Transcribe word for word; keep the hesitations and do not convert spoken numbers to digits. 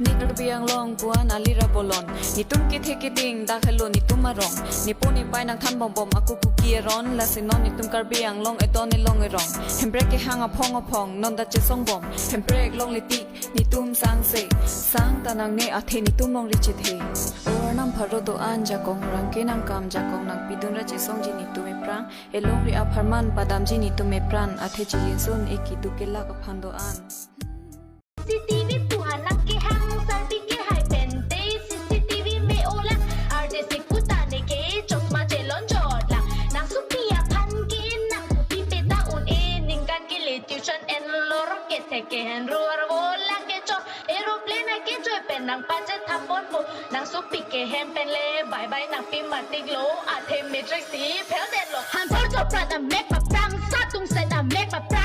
Ne Karbi Anglong pu-an alira bolon. Netum kethe keding dak helo netum arong. Nepo nepei nangthan bombom ako Kuki aron. Lasi non netum Karbi Anglong edon elong erong. Hemprek kehang aphong aphong non ta chesong bom. Hemprek longle tik netum sangse. Sang ta nangne athe netum longri chethe. O Arnam pharo do-an jakong rangke nangkam jakong nangpidun ra chesongji netum epran. Elongri apharman padamji netum epran athe chijinsun eki duk kelak aphan do-an. C C T V pu-an nangkehang sarpi kehai pen te C C T V me-o lang. Artist pu ta neke chosma chelonjot lang. Nangsopi aphan ke nangsopi peta un-e ningkan kele tuition enlo, kethe kehen ruar vo lang kecho aeroplane akechoi pen nangpachethap ponpo. Nangsopi kehen pen le bye bye nangpi matik lo athe matric si fail detlo. Hanthor chopran amek paprang, satung sen amek paprang.